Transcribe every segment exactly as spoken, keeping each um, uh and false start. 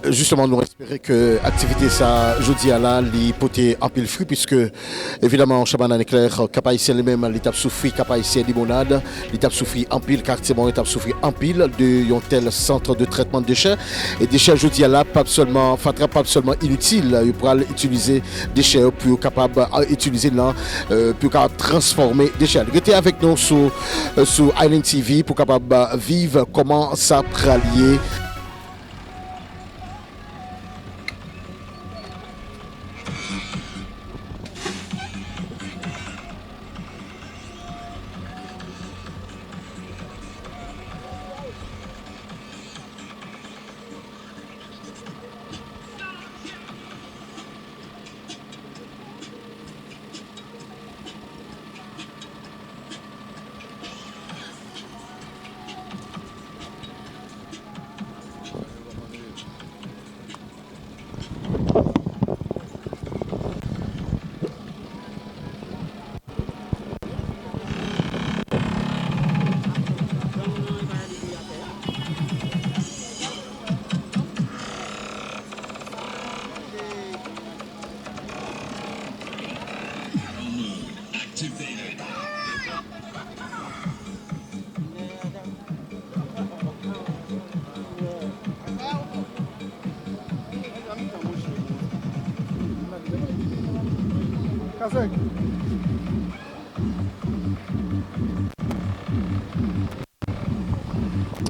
Jisteman, nou espere ke aktivite sa jodi a la, li pote anpil fwi, piske evidaman, Chapana Leclerc, Kap Ayisyen li menm, li t ap soufri, Kap Ayisyen Limonad, li t ap soufri anpil, Katye Moren t ap soufri anpil de yon tèl sant de trètman de dechè. E dechè jodi a la, p ap sèlman, fatra p ap sèlman initil, yo pral itilize dechè yo pou yo kapab, a, itilize nan, e, pou yo kapab transfòme dechè. Rete avèk nou sou, e, sou Island T V pou kapab, a, viv kòman sa pral ye.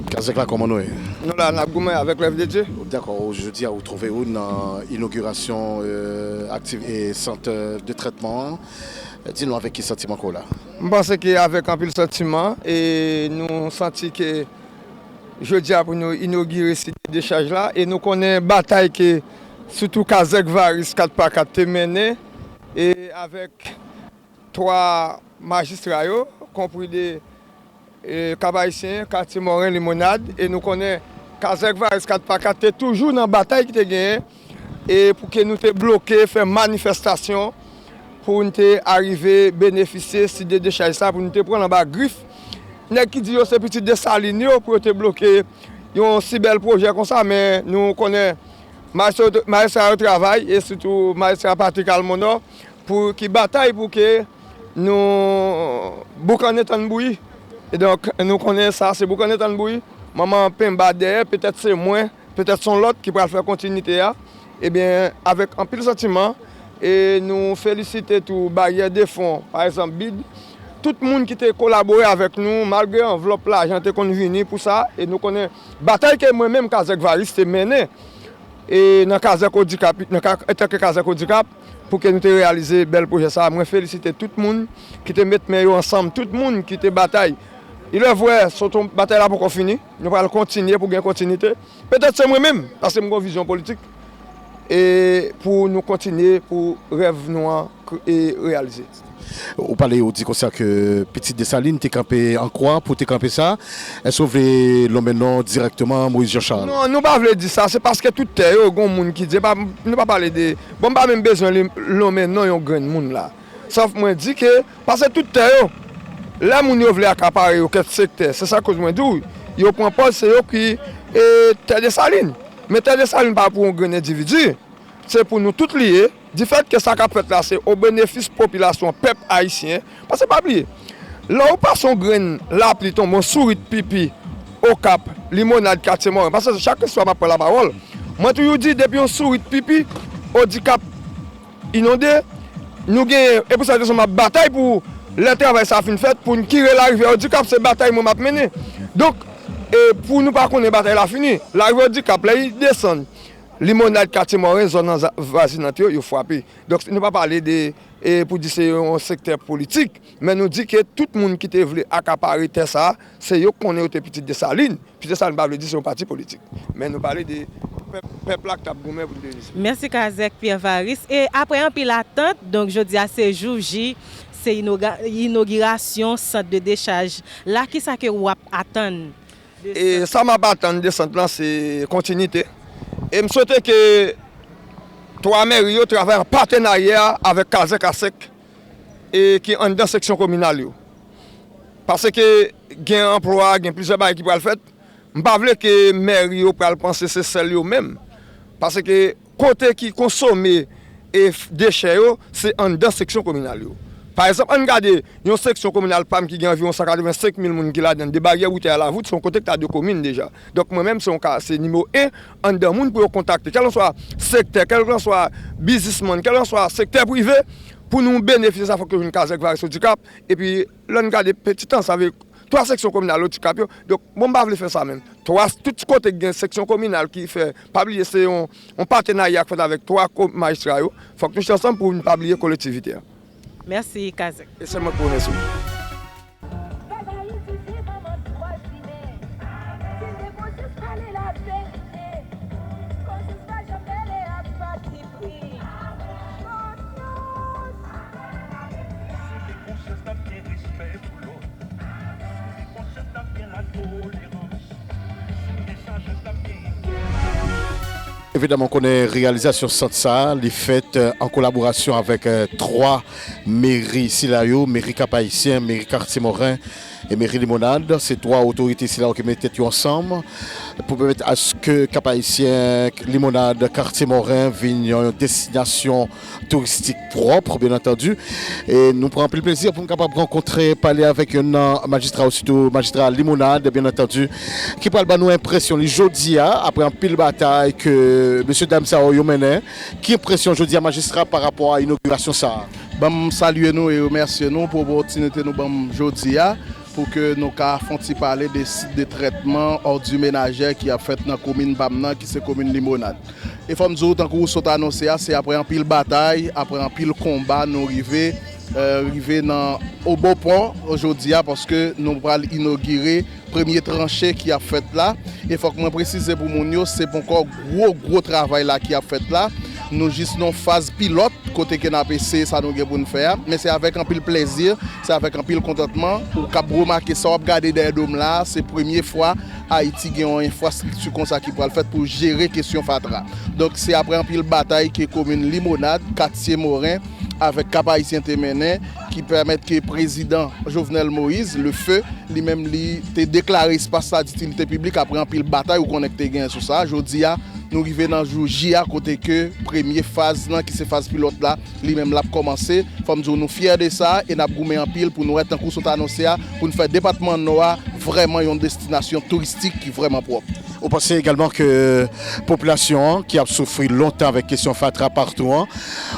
Kazèk la, kòman nou ye? Nou la, n ap goumen avèk lèv de Dye. Dakò, jodi a, ou twouve ou nan inogirasyon, e, aktiv-, e, sant, e, de trètman an. Di nou avèk ki santiman ke w la? M panse ke avèk anpil santiman, e nou santi ke jodi a pou nou inogire sit de dechaj la, e nou konnen batay ke sitou kazèk Varis kat pa kat te mennen, e avèk twa majistra yo, konpri de, e, Kap Ayisyen, Katye Moren, Limonad, e nou konnen kazèk Varis kat pa kat te toujou nan batay ki te genyen, e pou ke nou te bloke, fè manifestasyon, pou n te arive benefisye sit de dechaj sa, pou nou te pran l anba grif nèg ki di yo se pitit Desalin yo, pou yo te bloke yon si bèl pwojè konsa, men nou konnen majistra yo, majistra yo travay, e sitou majistra Patrick Almonor, pou ki batay pou ke nou boukannen tann bouyi. E donk, nou konnen sa se boukannen tann bouyi. Manman penba dèyè, petèt se mwen, petèt se yon lòt ki pral fè kontinite a. Ebyen, avèk anpil santiman, e nou felisite tou Baryè de Fon, pa egzanp, bid, tout moun ki te kolabore avèk nou, malgre anvlòp lajan te konn vini pou sa, e nou konnen batay ke mwen menm, Kazèk Varis, te mennen, e nan Kazèk Odikap, nan ka, antanke Kazèk Odikap, pou ke nou te reyalize bèl pwojè sa a. Mwen felisite tout moun ki te met men yo ansanm, tout moun ki te batay. Il est vrai, Soton, batay la poko fini, nou pral kontinye pou gen kontinite. Petèt se mwen menm, paske m gon vizyon politik, e pou nou kontinye pou rèv nou an k-, e reyalize. Ou pale, ou di konsa ke pitit Desalin te kanpe an kwa pou te kanpe sa. Èske w vle lonmen non dirèkteman Moyiz Jan Chal? Non, nou pa vle di sa, se paske tout tè yo, gon moun ki di, pa, nou pa pale de, bon, m pa menm bezwen li, lonmen non yon grenn moun la. Sòf mwen di ke, paske tout tè yo, lè moun yo vle akapare yo kèk sektè, se sa koz mwen di w, yo pran pòz se yo ki, e, tè Desalin. Men tè Desalin pa pou yon grenn endividi, se pou nou tout li ye. Difèt ke sa k ap fèt la se o benefis popilasyon, pèp ayisyen, paske pa bliye, lè w pase yon grenn lapli tonbe, yon sourit pipi, Okap, Limonad, Katye Moren, paske se chak swa m ap pran lapawòl, mwen toujou di, depi yon sourit pipi, Odikap inonde, nou genyen, e pou sa rezon m ap batay pou lè travay sa fin fèt, pou n kire larivyè Odikap, se batay mwen m ap mennen. Donk, e pou nou pa konnen batay la fini, larivyè Odikap, lè li desann, Limonad, Katye Moren, zòn an za-, vwazinant yo, yo frape. Donk, nou pa pale de, e, pou di se yon sektè politik, men nou di ke tout moun ki te vle akapare tè sa a, se yo k konnen yo te pitit Desalin. Pitit Desalin pa vle di se yon pati politik. Men nou pale de pèp, pèp la k t ap goumen pou n te vini isit. Mèsi, Kazèk Pierre Varis. E apre anpil atant, donk, jodi a se jou J, se inoga-, inogirasyon sant de dechaj la. Kisa ke w ap atann? E sa m ap atann de sant lan, se kontinite. E m swete ke twa mèri yo travay an patenarya avèk Kazèk Asèk, e ki anndan seksyon kominal yo. Paske gen anplwa, gen plizyè bagay ki pral fèt. M pa vle ke mèri yo pral panse se sèl yo menm. Paske kote ki konsome e dechè yo, se anndan seksyon kominal yo. Pa egzanp, ann gade yon seksyon kominal pa m ki gen anviwon san katrevensenk mil moun ki ladan l, Debaryè, Woutè a, Lavout, se yon kote ki ta de komin deja. Donk, mwen menm, se yon ka, se nimewo en anndan moun pou yo kontakte, kèlkanswa sektè, kèlkanswa biznismann, kèlkanswa sektè prive, pou nou benefisye sa, fòk yo jwenn kazèk Vares Odikap, epi lè n gade Petit Anse avèk twa seksyon kominal Odikap yo. Donk, bon, m pa vle fè sa menm. Twa, tout kote ki gen seksyon kominal ki fè, pa bliye, se yon, yon patenarya k fèt avèk twa ko-, majistra yo. Fòk nou chita ansanm pou n pa bliye kolektivite a. Mèsi, Kazèk. E sèlman pou remèsye w. Evidaman, w konnen reyalizasyon sant sa a, li fèt, eh, an kolaborasyon avèk, eh, twa meri sila yo, meri Kap Ayisyen, meri Katye Moren e meri Limonad. Se twa otorite sila yo ki met tèt yo ansanm pou pèmèt aske Kap Ayisyen, Limonad, Katye Moren vin yon destinasyon touristik pwòp, byen antandi. E nou pran anpil plezi pou n kapab rankontre, pale avèk youn nan majistra, ositou majistra Limonad, byen antandi, ki pral ban nou enpresyon li jodi a, apre anpil batay ke mesye dam sa yo, yo mennen. Ki enpresyon jodi a, majistra, pa rapò a inogirasyon sa a? Ban m salye nou e remèsye nou pou opòtinite nou ban m jodi a, pou ke nou ka fè yon ti pale de sit de trètman òdi menajè ki ap fèt nan komin pa m nan, ki se komin Limonad. E fò m di w, tankou w sot anonse a, se apre anpil batay, apre anpil konba, nou rive, eh, rive nan Obopon jodi a, paske nou pral inogire premye tranche ki ap fèt la. E fòk mwen presize pou moun yo, se poko gwo, gwo travay la ki ap fèt la. Nou jis nan faz pilòt, kote ke n ap eseye sa nou gen pou n fè a. Men se avèk anpil plezi, se avèk anpil kontantman ou k ap remake sa w ap gade dèyè do m la a, se premye fwa Ayiti gen yon enfrastrikti konsa ki pral fèt pou jere kesyon fatra. Donk, se apre anpil batay ke komin Limonad, Katye Moren, avèk Kap Ayisyen te mennen, ki pèmèt ke prezidan Jovenel Moïse, le feu, li menm li te deklare espas la ditilite piblik apre anpil batay, ou konnen ki te genyen sou sa. Jodi a, nou rive nan jou J a, kote ke premye faz lan, ki se faz pilòt la, li menm l ap kòmanse. Fò m di w, nou fyè de sa e n ap goumen anpil pou nou wè, tankou w sot anonse a, pou n fè depatman Nò a vrèman yon destinasyon touristik ki vrèman pwòp. Ou panse egalman ke popilasyon an, ki ap soufri lontan avèk kesyon fatra patou an,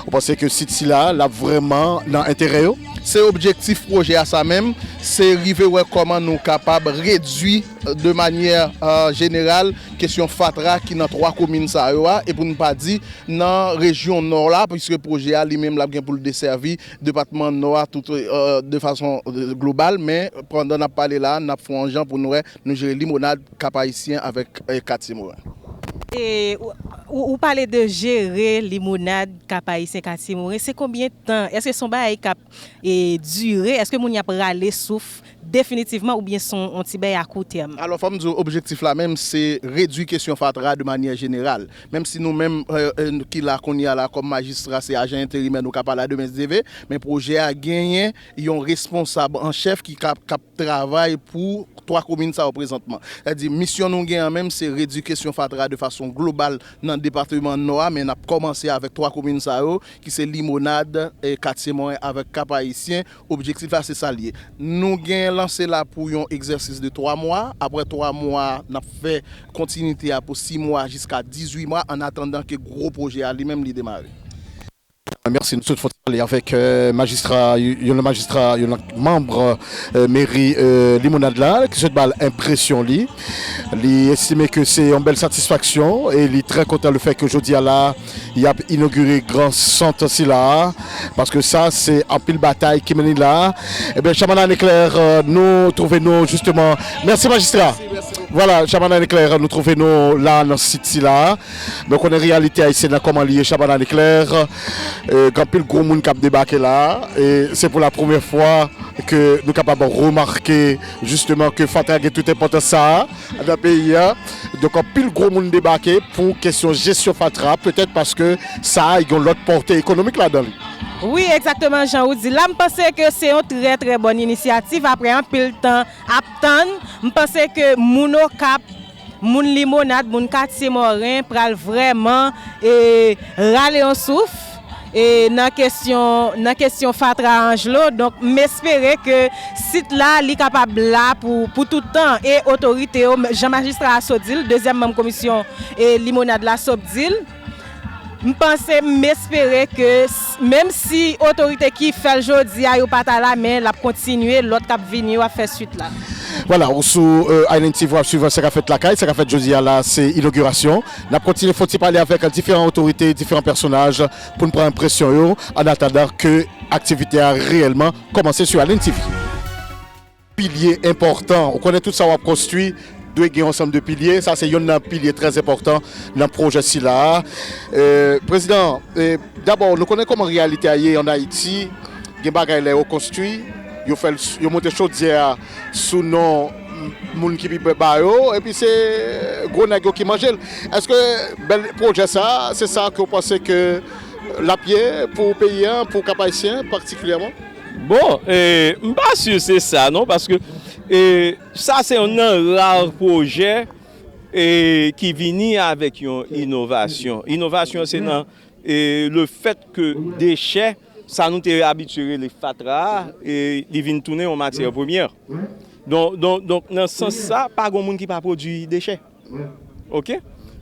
ou panse ke sit sila l ap vrèman nan enterè yo? Se objektif pwojè a sa menm, se rive wè kòman nou kapab redui de manyè, euh, jeneral kesyon fatra ki nan twa komin sa yo a, e pou n pa di nan rejyon Nò la, piske pwojè a li menm l ap gen pou l desèvi depatman Nò a tout, euh, de fason, euh, global, men pandan n ap pale la, n ap fè yon jan pou nou wè nou jere Limonad, Kap Ayisyen avèk, euh, Katye Moren. E ou, ou, ou pale de jere Limonad, Kap Ayisyen, Katye Moren, se konbyen tan? Èske se yon bagay k ap, e, dire? Èske moun y ap rale souf definitivman oubyen se yon, yon ti bagay a kou tèm? Alò, fò m di w, objektif la menm, se redui kesyon fatra de manyè jeneral. Menm si nou menm, euh, euh, ki la kounye a la kòm majistra, se ajan enterimè, nou ka pale a demen si Dye vle, men pwojè a genyen yon responsab an chèf ki ka, k ap travay pou twa komin sa yo prezantman. Sètadi, misyon nou gen an menm, se redui kesyon fatra de fason global nan depatman Nò a, men n ap kòmanse avèk twa komin sa yo, ki se Limonad, e Katye Moren avèk Kap Ayisyen. Objektif la, se sa l ye. Nou gen lanse la pou yon egzèsis de twa mwa. Apre twa mwa, n ap fè kontinite a pou sis mwa jiska dizuit mwa, an atandan ke gwo pwojè a li menm li demare. Mèsi, nou sot fè ti pale avèk, euh, majistra, youn nan majistra, youn nan manm, euh, meri, euh, Limonad la, ki sot ba l enpresyon li. Li estime ke se yon bèl satisfaksyon e li trè kontan le fè ke jodi a la, y ap inogire gran sant sila a, paske sa se anpil batay ki mennen la. Ebyen, Chamana Leclerc, euh, nou twouve nou jisteman. Mèsi, majistra. Vwala, Chamana Leclerc, nou twouve nou la nan sit sila a. Men w konnen reyalite ayisyèn nan kòman li ye, Chamana Leclerc. E, gen anpil gwo moun k ap debake la. E se pou la premyè fwa ke nou kapab remake jisteman ke fatra gen tout enpòtans sa a nan peyi a. Donk, anpil gwo moun debake pou kesyon jesyon fatra, petèt paske sa a gen yon lòt pòte ekonomik ladan li. Wi, egzakteman, jan ou di. La, m panse ke se yon trè, trè bòn inisyativ. Apre anpil tan ap tann, m panse ke moun Okap Moun Limonad, moun katye Mòren pral vrèman e, rale yon souf e, nan kesyon, nan kesyon fatra Anjlo. Donk, m espere ke sit la, li kapab la pou, pou tout tan. E otorite yo, jan majistra a sot di l, dezyèm manm komisyon e, Limonad la sot di l, m panse, m espere ke s- menm si otorite ki fè l jodi a yo pa ta la, men l ap kontinye, lòt k ap vini yo ap fè swit la. Vwala, ou sou euh, Island T V, w ap swiv sa k ap fèt lakay. Sa k ap fèt jodi a la, se inogirasyon. N ap kontinye fon ti pale avèk diferan otorite, diferan pèsonaj pou n pran enpresyon yo, an atandan ke aktivite a reyèlman kòmanse sou Island T V. Pilye enpòtan. Ou konnen tout sa w ap konstwi dwe gen yon ansanm de pilye. Sa se youn nan pilye trè enpòtan nan pwojè sila a. Euh, prezidan, euh, dabò, nou konnen kòman reyalite a ye ann Ayiti. Gen bagay lè yo konstwi, yo fè l, yo monte chodyè a sou non moun ki pi ba yo, epi se gwo nèg yo ki manje l. Èske bèl pwojè sa a, se sa ke w panse ke l ap ye pou peyi a, pou Kap Ayisyen patikilyèman? Bon, e, m pa si se sa non, paske e, sa se yon nan ra pwojè e, ki vini avèk yon inovasyon. Inovasyon se nan e, le fèt ke dechè, sa nou te abitye rele fatra a, e, li vin tounen yon matyè premyè. Donk, donk, donk, nan sans sa, pa gen moun ki pa pwodui dechè. Oke?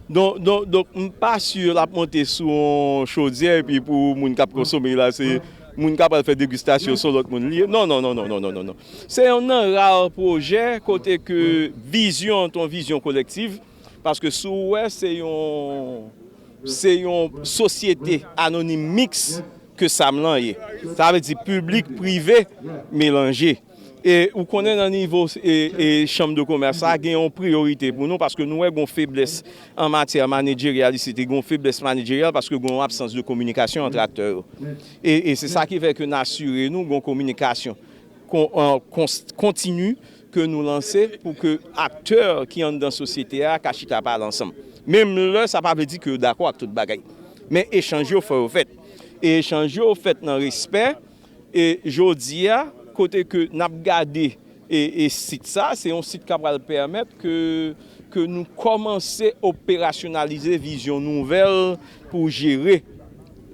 Donk, donk, donk, m pa si l ap monte sou yon chodyè epi pou moun k ap konsome la, se moun k ap al fè degustasyon, se yon lòt moun li ye. Non, non, non, non, non, non, non, non. Se yon nan ra pwojè kote ke vizyon an, yon vizyon kolektiv, paske si w wè, se yon, se yon sosyete anonim miks ke SAM lan ye. Sa vle di piblik, prive, melanje. E ou konnen nan nivo e, e chanm de komès la, gen yon priyorite pou nou, paske nou wè gon feblès an matyè manajerialisite, gon feblès manajerial, paske gon absans de kominikasyon ant aktè yo. E, e se sa ki fè ke n asire nou gon kominikasyon kon, an, kons- kontini ke nou lanse pou ke aktè ki anndan sosyete a ka chita pale ansanm. Menm lè sa pa vle di ke yo dakò ak tout bagay. Men echanj yo fò yo fèt. E echanj yo fèt nan respè. E jodi a, kote ke n ap gade e, e sit sa, se yon sit k ap pral pèmèt ke, ke nou kòmanse operasyonalize vizyon nouvèl pou jere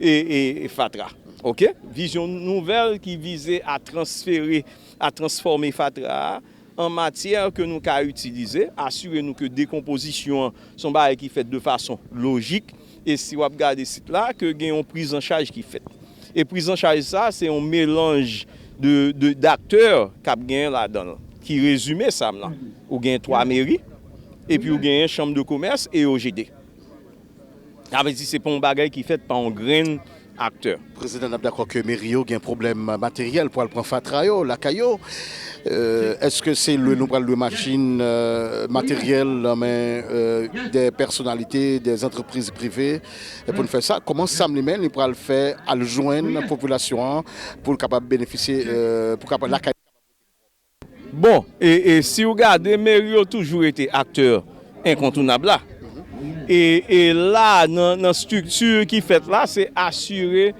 e, e, e fatra. Oke? Vizyon nouvèl ki vize a transfere, a transfòme fatra a an matyè ke nou ka itilize, asire nou ke dekonpozisyon an se yon bagay ki fèt de fason lojik, e si w ap gade sit la, ke gen yon priz an chaj ki fèt. E priz an chaj sa, se yon melanj de, de, daktè k ap genyen ladan l, ki rezime SAM lan. Ou gen twa meri, epi ou genyen chanm de komès e O G D. Sa vle di se pa yon bagay ki fèt pa yon grenn aktè. Prezidan, n ap dakò ke meri yo gen pwoblèm materyèl pou al pran fatra yo lakay yo. Euh, èske se lwe nou pral lwe machin, euh, materyèl nan men euh, de pèsonalite, de antrepriz prive, e pou n fè sa? Kòman SAM li menm li pral fè al jwenn popilasyon an pou l kapab benefisye, euh, pou kapab lakay? Bon, e, e si w gade, meri yo toujou rete aktè enkontounab la. E, e la, nan, nan estrikti ki fèt la, se asire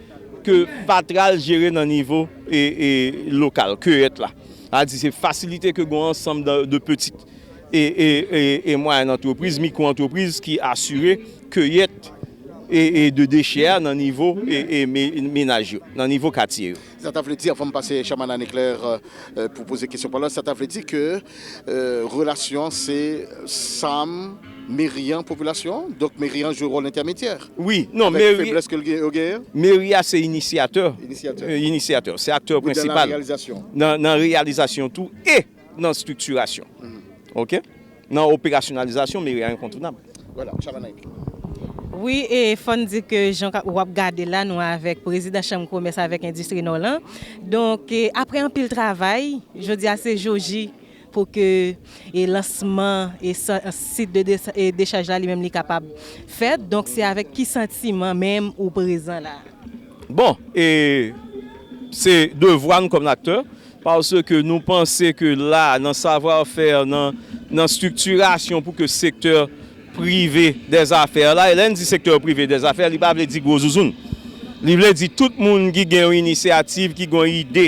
ke fatra l jere nan nivo e, e lokal, kiyèt la. Sa di se fasilite ke gen yon ansanm de, de pitit e, e, e, e mwayèn antrepriz, mikwo antrepriz ki asire kiyèt e, e de dechè a nan nivo e, e me- menaj yo, nan nivo katye yo. Sa ta vle di, anvan m pase Chairman Anne Eclair, euh, euh, pou poze kesyon pa l, sa ta vle di ke euh, relasyon an se SAM, meri an, popilasyon, donk meri an jwe wòl entèmedyè. Wi, non, avèk meri, feblès ke l gen, yo genyen. Meri a se inisyatè. Inisyatè. Euh, inisyatè, se aktè prensipal. Ou di nan reyalizasyon. Nan, nan reyalizasyon tou e nan estriktirasyon. Oke? Nan operasyonalizasyon, meri a enkontounab. Vwala, Chairman Anne Eclair. Wi, e fò n di ke jan w ap gade la, nou avèk prezidan chanm komès avèk endistri Nò lan. Donk, e, apre anpil travay, jodi a se jou J pou ke e lansman e sa- sit de desa- e dechaj la li menm li kapab fèt. Donk, se avèk ki santiman menm ou prezan la? Bon, e se devwa n kòm aktè, paske nou panse ke la, nan savwa fè, nan, nan estriktirasyon pou ke sektè prive dèzafè la, e lè n di sektè prive dèzafè, li pa vle di gwo zouzoun. Li vle di tout moun ki gen yon inisyativ, ki gen yon ide,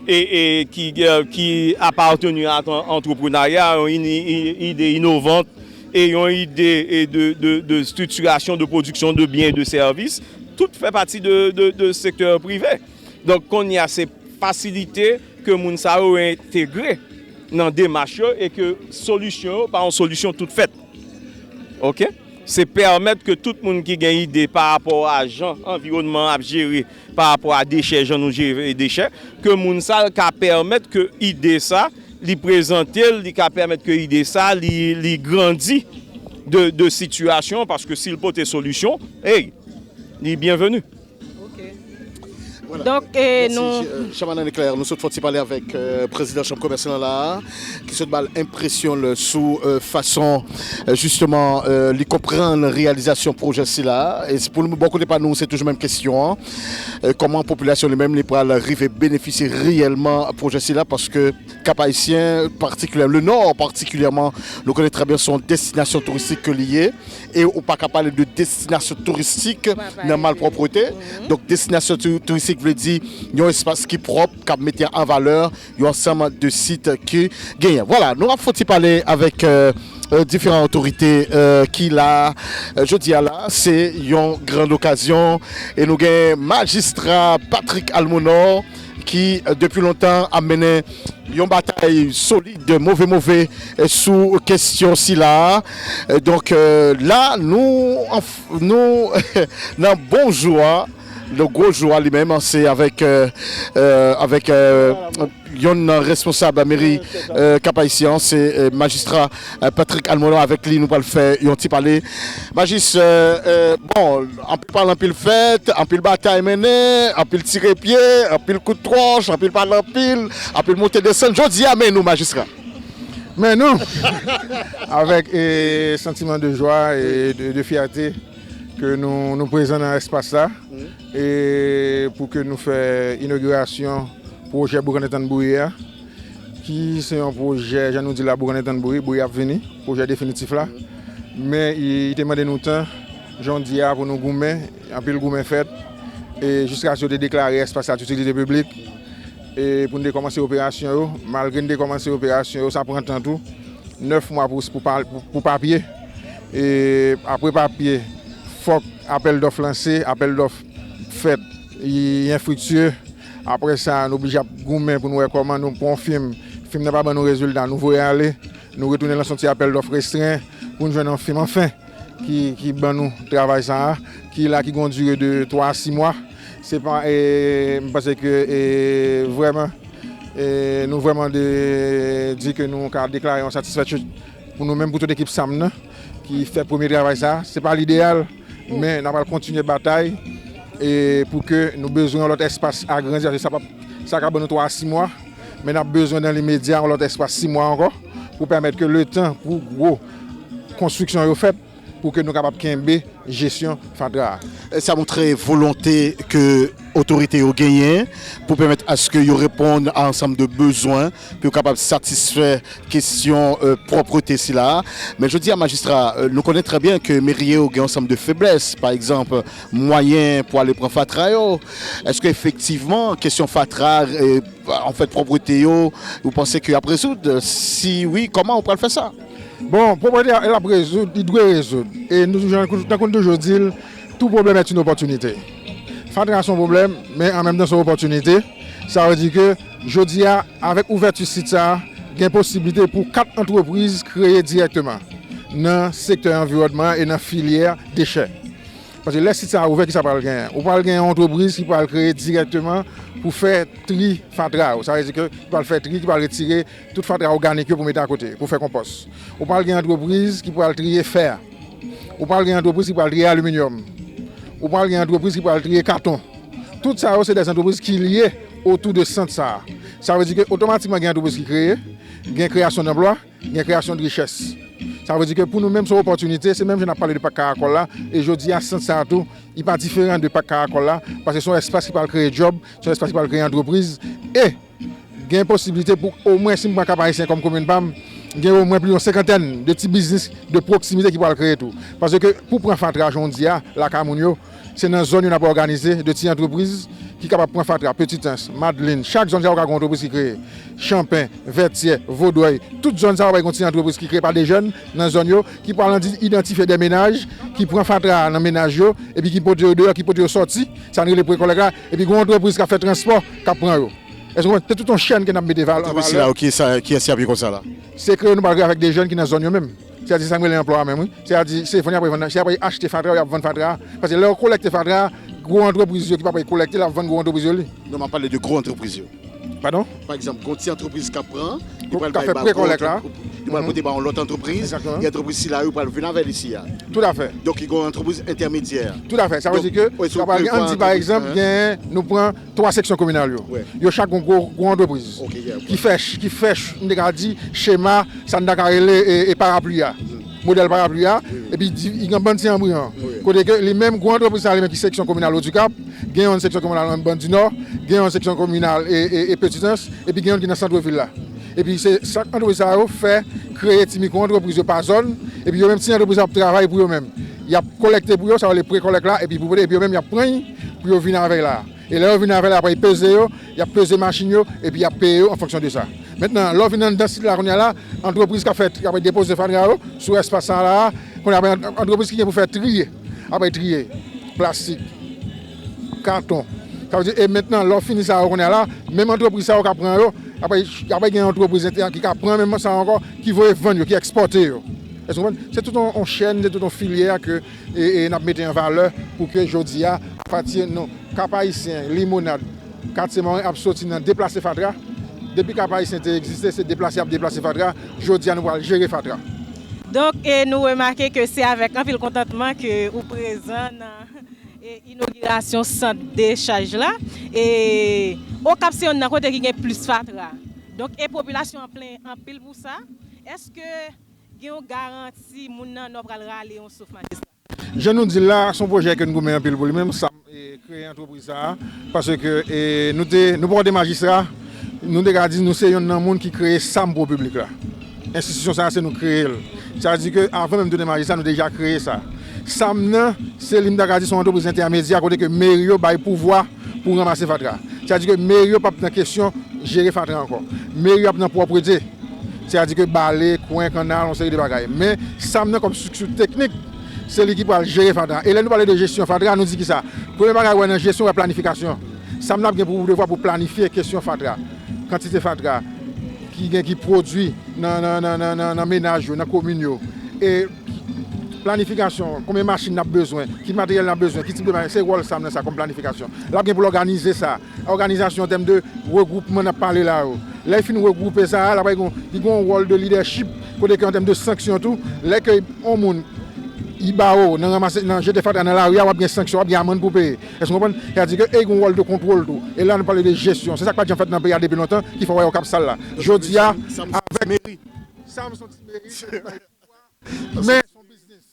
e, e ki, e, ki apateni a an- antreprenarya, yon ini- i- ide inovant, e yon ide e de, de, de estriktirasyon de pwodiksyon de byen e de sèvis, tout fè pati de, de, de sektè prive. Donk, kounye a, se fasilite ke moun sa yo entegre nan demach yo e ke solisyon yo pa yon solisyon tout fèt. Oke? Se pèmèt ke tout moun ki gen ide pa rapò a jan anviwònman an ap jere, pa rapò a dechè, jan nou jere dechè, ke moun sa l ka pèmèt ke ide sa, li prezante l, li ka pèmèt ke ide sa, li, li grandi de, de sitiyasyon, paske si l pote solisyon, hey, li byenveni. Donk, e, nou... Chaman Anne Claire, nou sot fè ti pale avèk prezidan chanm komès lan la, ki sot ba l enpresyon l sou fason, jisteman, li konprann reyalizasyon pwojè sila. E pou nou, bò kote pa nou, se toujou menm kesyon an. Kòman popilasyon li menm li pral rive benefisye reyèlman pwojè sila, paske Kap Ayisyen, patikilyè, le Nò patikilyèman, nou konnen trè byen se yon destinasyon touristik ke li ye. E ou pa ka pale de destinasyon touristik nan malpwòpte. Donk, destinasyon touristik vle di yon espas ki pwòp, k ap mete an valè yon ansanm de sit ki genyen. Vwala, nou ap fè ti pale avèk diferan otorite ki la jodi a la. Se yon gran okazyon e nou gen majistra Patrick Almonor ki depi lontan ap mennen yon batay solid, move move sou kesyon sila. Donk, la nou nou nan bon jou a. Le gwo jou a li menm se avèk avèk yonn nan responsab meri Kap Ayisyen, se majistra Patrick Almonor. Avèk li nou pral fè yon ti pale. Majis, bon, anpil pale, anpil fèt, anpil batay mennen, anpil tire pye, anpil kout twòch, anpil pale anpil, anpil monte desann. Jodi a men nou, majistra. Men nou avèk e, santiman de jwa e de, de fyète ke nou, nou prezan nan espas la e pou ke nou fè inogirasyon pwojè Boukante Tann Bouye a, ki se yon pwojè, jan nou di la, Boukante Tann Bouye, Bouye ap vini, pwojè definitif la. Men li te mande nou tan, jan w di a, pou nou goumen, anpil goumen fèt. E jiskaske yo te deklare espas la d itilite piblik e pou n te kòmanse operasyon yo. Malgre n te kòmanse operasyon yo, sa pran tan tou, nèf mwa pou, pou, pou papye. E apre papye, fòk apèl dòf lanse, apèl dòf fèt, li enfriktye. Apre sa, nou oblije ap goumen pou nou wè kòman nou pran yon fim. Fim nan pa ban nou rezilta, nou voye ale, nou retounen lanse yon ti apèl dòf restren pou n jwenn yon fim anfen ki, ki ban nou travay sa a, ki la, ki gen yon dire de twa a sis mwa. Se pa, e, m panse ke, e, vrèman, e, nou vrèman de, di ke nou ka deklare yon satisfaction pou nou menm, pou tout ekip SAM nan, ki fè premye travay sa a. Se pa lideyal, men n ap al kontinye batay e pou ke nou bezwen yon lòt espas agrandi, paske sa p ap, sa ka ban nou twa a sis mwa, men n ap bezwen nan limedya yon lòt espas sis mwa ankò pou pèmèt ke letan pou gwo konstriksyon yo fèt, pou ke nou kapab kenbe jesyon fatra a. Sa montre volonte ke otorite yo genyen pou pèmèt aske yo reponn a ansanm de bezwen pou yo kapab satisfè kesyon pwòpte sila a. Men jodi a, majistra, nou konnen trè byen ke meri yo gen ansanm de feblès, pa egzanp, mwayen pou ale pran fatra yo. Èske efektivman kesyon fatra, anfèt, pwòpte yo, ou panse ke y ap rezoud? Si wi, kòman ou pral fè sa? Bon, pwòpte a, l ap rezoud, li dwe rezoud. E nou, tankou nou toujou di l, tout problème est une opportunité. Fatra se yon pwoblèm, men an menm tan se yon opòtinite. Sa vle di ke jodi a, avèk ouvèti sit sa a, gen posiblite pou kat antrepriz kreye dirèkteman nan sektè anviwònman an e nan filyè dechè. Paske lè sit sa a ouvè, kisa pral genyen? Ou pral gen yon antrepriz ki pral kreye dirèkteman pou fè tri fatra yo. Sa vle di ke ki pral fè tri, ki pral retire tout fatra òganik yo pou mete akote, pou fè konpòs. Ou pral gen antrepriz ki pral triye fè. Ou pral gen antrepriz ki pral triye aliminyòm. Ou pral gen antrepriz ki pral triye katon. Tout sa yo se de antrepriz ki lye otou de sant sa a. Sa vle di ke otomatikman gen antrepriz ki kreye, gen kreyasyon danplwa, gen kreyasyon de richès. Sa vle di ke pou nou menm se yon opòtinite, se menm jan n ap pale de Pak Karakòl la, e jodi a sant sa a tou, li pa diferan de Pak Karakòl la, paske se yon espas ki pral kreye djòb, se yon espas ki pral kreye antrepriz, e gen posiblite pou omwen, si m pran Kap Ayisyen kòm komin pa m, gen omwen plis yon senkantèn de ti biznis de pwoksimite ki pral kreye tou. Paske pou pran fatra jan w di a, lakay moun yo, se nan zòn yo n ap òganize de ti antrepriz ki kapab pran fatra, Petitans, Madlin, chak zòn sa yo ka gen yon antrepriz ki kreye. Chanpen, Vètyè, Vodrèy, tout zòn sa yo pral gen yon ti antrepriz ki kreye pa de jèn nan zòn yo, ki pral andi-, idantifye de menaj ki pran fatra a nan menaj yo, epi ki pote yo deyò, ki pote yo sòti, sa n rele prekolèk la, epi gen yon antrepriz k ap fè transpò k ap pran yo. Èske w konprann? Se tout yon chèn ke n ap mete val-, an valè. Antrepriz sila yo, kiyès y ap ye konsa la? Se kreye nou pral kreye avèk de jèn ki nan zòn yo menm. Sètadi sa m rele anplwa menm, wi. Sètadi se vann y ap vann, se y ap achte fatra, y ap vann fatra. Paske lè yo kolèkte fatra, gwo antrepriz yo ki pa pral kolèkte l ap vann gwo antrepriz yo li. Non, m ap pale de gwo antrepriz yo. Padon? Pa egzanp, gon ti antrepriz k ap pran, li pral bay ba gwo antrepriz, li pral pote ba yon lòt antrepriz, e antrepriz sila yo pral vin avè l isi a. Toutafè. Donk, li gon antrepriz entèmedyè. Toutafè. Sa vle di ke, sa pral gen, ann di pa egzanp, gen, nou pran twa seksyon kominal yo. Yo chak gon gwo, gwo antrepriz ki fè, ki fè, m te ka di, chema, sa n ta ka rele, e, e parapli a. Modèl parapli a, epi di, li gen bann ti anbriyan. Kote ke li menm, gwo antrepriz sa li menm ki seksyon kominal Odikap, gen yon seksyon kominal an Bann di Nò, gen yon seksyon kominal e, e, e Petitans, epi gen yon ki nan sant vil la. Epi se sa antrepriz sa yo fè, kreye ti mikwo antrepriz yo pa zòn, epi yo menm ti antrepriz ap travay pou yo menm. Y ap kolèkte pou yo, sa yo rele prekolèk la, epi pou, epi yo menm y ap pran l pou yo vin avè l la. E lè yo vin avè l, apre y peze yo, y ap peze machin yo, epi y ap peye yo an fonksyon de sa. Mentnan, lè w vin anndan sit la kounye a la, antrepriz k ap fè, k ap depoze fatra yo sou espas sa la, kounye a, ant-, antrepriz ki gen pou fè tri, apre triye, plastik, katon. Sa vle di, e mentnan, lè w fini sa yo kounye a la, menm antrepriz sa yo ka pran yo, apre, apre gen antrepriz entè-, ki ka pran menm sa yo ankò, ki voye vann yo, ki ekspòte yo. Èske w konprann? Se tout yon, yon chèn, se tout yon filyè ke e, e n ap mete an valè pou ke jodi a, apati nou, Kap Ayisyen, Limonad, Katye Mòren ap soti nan deplase fatra. Depi Kap Ayisyen te egziste, se deplase y ap deplase fatra. Jodi a, nou pral jere fatra. Donk, e nou remake ke se avèk anpil kontantman ke ou prezan nan, e, inogirasyon sant dechaj la. E Okap se youn nan kote ki gen plis fatra. Donk, e popilasyon an plenyen anpil pou sa. Èske gen yon garanti moun nan Nò pral rale yon souf majistra? Jan nou di l la, se yon pwojè ke n goumen anpil pou li menm, SAM, e, kreye antrepriz sa a, paske, e, nou te, nou poko te majistra, nou te ka di nou se yonn nan moun ki kreye SAM pou piblik la. Enstitisyon sa a, se nou kreye l. Sa vle di ke avan menm tounen majistra, nou deja kreye sa. SAM nan, se li m ta ka di se yon antrepriz entèmedyè kote ke meri yo bay pouvwa pou ranmase fatra. Sa vle di ke meri yo p ap nan kesyon jere fatra ankò. Meri yo ap nan pwòpte. Sètadi ke bale, kwen, kannal, yon seri de bagay. Men, SAM nan kòm estrikti teknik, se li ki pral jere fatra. E lè nou pale de jesyon fatra, nou di kisa? Premye bagay, w wè nan jesyon, w wè planifikasyon. SAM nan ap gen pou devwa pou planifye kesyon fatra. Kantite fatra ki gen ki pwodui nan, nan, nan, nan, nan, nan menaj yo, nan komin yo. E planifikasyon, konbyen machin n ap bezwen, ki materyèl n ap bezwen, ki tip de bagay, se wòl SAM nan sa kòm planifikasyon. L ap gen pou l òganize sa. Òganizasyon an tèm de regwoupman n ap pale la yo. Lè l fin regwoupe sa a, l ap gen, li gen yon wòl de lidèchip, kote ke an tèm de sanksyon tou, lè ke yon moun, li ba w nan ranmase, nan jete fatra nan lari a, w ap gen sanksyon, w ap gen amann pou w peye. Èske w konprann? Sètadi ke, e gen yon wòl de kontwòl tou. E la, nou pale de jesyon. Se sa k pa t janm fèt nan peyi a depi lontan, ki fè w wè Okap sal la. Jodi a, avèk meri. SAM se yon ti meri, men se yon biznis.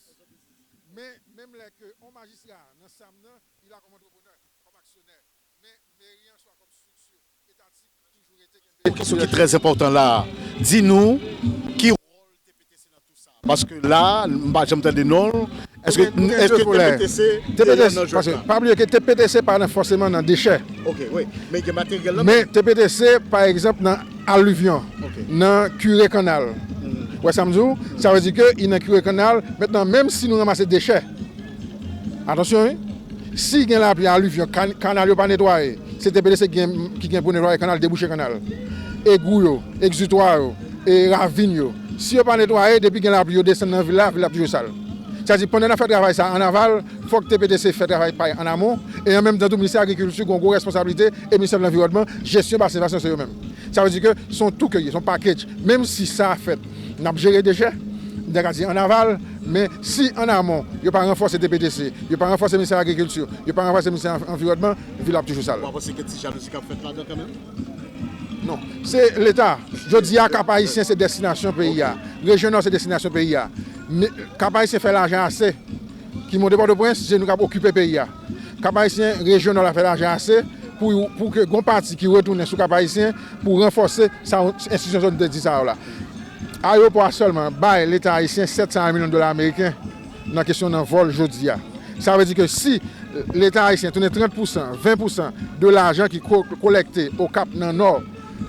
Men, menm lè ke yon majistra nan SAM nan, li la kòm antreprenè, kòm aksyonè. Men meri an, swa kòm estrikti etatik, toujou rete kenbe. Yon kesyon ki trè enpòtan la a. Di nou, ki wòl T P T C nan tout sa? Paske la, m pa janm tande non l. Èske, èske T P T C te la nan jwèt la? Paske, pa bliye ke T P T C pa nan, fòseman nan dechè. Ok, wi. Men gen materyèl la. Men T P T C, pa egzanp, nan alivyon, nan kire kannal. Ou wè sa m di w? Sa vle di ke li nan kire kannal. Mentnan, menm si nou ranmase dechè, atansyon, wi. Si gen lapli, alivyon, kan-, kannal yo pa netwaye, se T P T C ki gen, ki gen pou netwaye kannal, debouche kannal. Egou yo, egzitwa yo, e ravin yo. Si yo pa netwaye, depi gen lapli, yo desann nan vil la, vil la ap toujou sal. Sètadi, pandan n ap fè travay sa a ann aval, fòk T P T C fè travay pa l ann amon, e an menm tan tou, Ministè Agrikilti gen yon gwo responsablite, e Ministè Lanviwònman, jesyon basen versyon se yo menm. Sa vle di ke se yon tou ke l ye, se yon package. Menm si sa fèt, n ap jere dechè, m ta ka di ann aval, men si ann amon, yo pa ranfòse T P T C, yo pa ranfòse Ministè Agrikilti, yo pa ranfòse Ministè Anviwònman, vil ap toujou sal. Ou pa panse gen ti jalouzi k ap fèt ladan kanmenm? Non, se Leta. Jodi a, Kap Ayisyen se destinasyon peyi a. Rejyon Nò se destinasyon peyi a. Men, Kap Ayisyen fè lajan ase ki monte Pòtoprens, se nou k ap okipe peyi a. Kap Ayisyen, rejyon Nò la fè lajan ase pou, pou ke gon pati ki retounen sou Kap Ayisyen pou ranfòse sa enstitisyon zòn de di sa yo la. Ayewopò a sèlman bay Leta ayisyen sèt san milyon dola ameriken nan kesyon nan vòl jodi a. Sa vle di ke si Leta ayisyen tounen trant pousan, ven pousan de lajan ki ko-, kolekte Okap nan Nò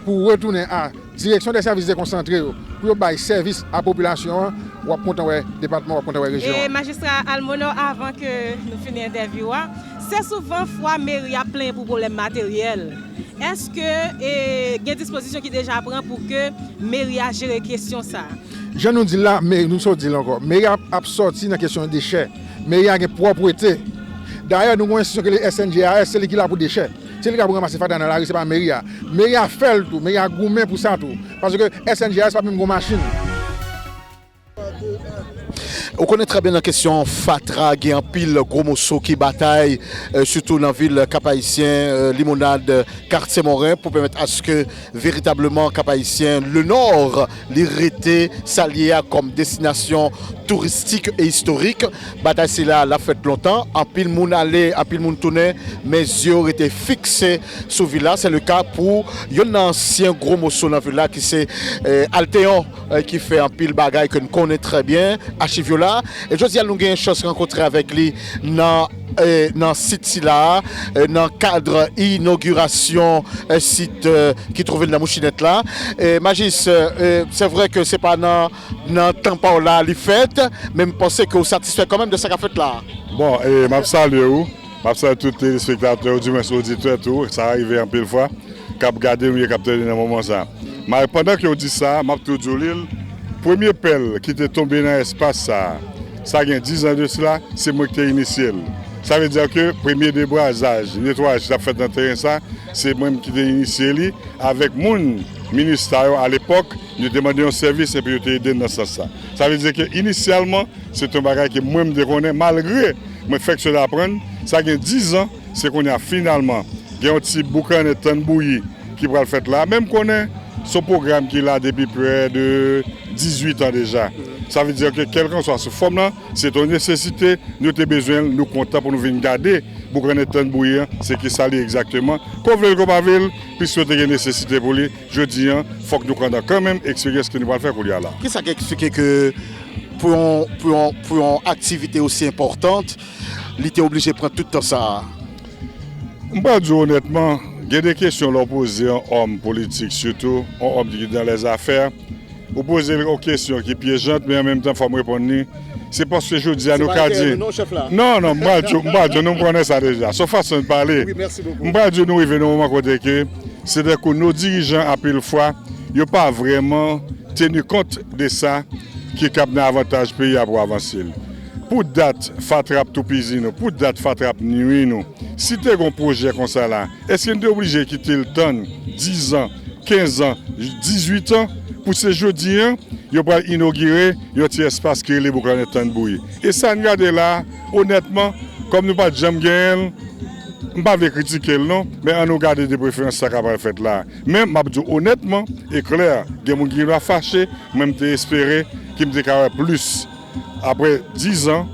pou retounen a Direksyon dè Sèvis Dekonsantre yo, pou yo bay sèvis a popilasyon an, w ap kontan wè depatman, w ap kontan wè rejyon E an. Majistra Almonor, avan ke nou fini entèvyou a, se souvan fwa meri a plenyen pou pwoblèm materyèl. Èske e, gen dispozisyon ki deja pran pou ke meri a jere kesyon sa a? Jan nou di l la, meri, nou sot di l ankò, meri a ap sòti nan kesyon dechè. Meri a gen pwòpwete. Dayè, nou gen yon enstitisyon ki rele S N G R S, se li ki la pou dechè. Se li ki la pou ranmase fatra nan lari, se pa meri a. Meri a fè l tou, meri a goumen pou sa tou. Paske S N G R S pa menm gen yon machin. Ou konnen trè byen nan kesyon fatra, gen anpil gwo moso ki batay, eh, sitou nan vil Kap Ayisyen, eh, Limonad, Katye Moren, pou pèmèt aske veritableman Kap Ayisyen, le Nord, li rete sa l ye a kòm destinasyon touristik e istorik. Batay sila, l ap fèt lontan. Anpil moun ale, anpil moun tounen, men zye yo rete fikse sou vil la. Se le ka pou yonn nan ansyen gwo moso nan vil la ki se, eh, Alteon, eh, ki fè anpil bagay ke n konnen trè byen, achiv yo la. E jodi a, nou gen chans rankontre avèk li nan, eh, nan sit sila, eh, nan kad inogirasyon, eh, sit, eh, ki twouve l nan Mouchinèt la. Eh, Majis, eh, se vre ke se pa nan, nan tan pa w la li fèt, men m panse ke w satisfè kanmenm de sa k ap fèt la. Bon, e m ap salye w. M ap salye tout telespektatè, oudimwens oditè tou, sa rive anpil fwa, k ap gade m oubyen k ap tande nan moman sa. Men pandan ke w di sa, m ap tou di w li, premye pèl ki te tonbe nan espas sa, sa gen diz an de sila, se mwen ki te inisye l. Sa vle di ke premye debwazaj, netwayaj ki t ap fèt nan teren sa, se mwen menm ki te inisye li, avèk moun Minista yo alepòk, yo te mande yon sèvis epi yo te ede n nan sans sa. Sa vle di ke inisyalman, se te yon bagay ke mwen m te konnen, malgre mwen fèk sot aprann, sa gen diz an, se kounye a finalman, gen yon ti boukannen tann bouyi ki pral fèt la. Men m konnen se yon pwogram ki la depi prè de dizuit an deja. Sa vle di ke kèlkanswa sou fòm lan, se te yon nesesite, nou te bezwen l, nou kontan pou nou vin gade boukannen tann bouyi an, se kisa li egzakteman. Ke w vle l, ke w pa vle l, piske w te gen nesesite pou li, jodi an, fòk nou kontan kanmenm eksperyans ke nou pral fè kounye a la. Kisa ki eksplike ke pou yon, pou yon, pou yon aktivite osi enpòtan, li te oblije pran tout tan sa a? M pral di w onètman, gen de kesyon lè w poze yon òm politik, sitou yon òm ki nan lèzafè, ou poze l yon kesyon ki pyejant, men an menm tan, fò m reponn li. Se paske jodi a nou ka di. Non, non, m pral di w, m pral di w, nou konnen sa deja. Se yon fason de pale. M pral di w, nou rive nan yon moman kote ke se tankou nos dirijan, anpil fwa, yo pa vrèman teni kont de sa ki kab nan avantaj peyi a pou avanse l. Pou dat, fatra ap toupizi nou, pou dat, fatra ap nwi nou. Si te gen yon pwojè konsa la, èske n te oblije kite l tann diz an, kenz an, dizuit an, pou se jodi an, yo pral inogire yon ti espas ki rele Boukannen Tann Bouyi. E sa n gade la, onètman, kòm nou pa t janm genyen l, m pa vle kritike l non, men ann nou gade de preferans sa k ap pral fèt la. Men m ap di w onètman e klè, gen moun ki gen dwa fache, mwen m te espere ke m te ka wè plis. Apre diz an,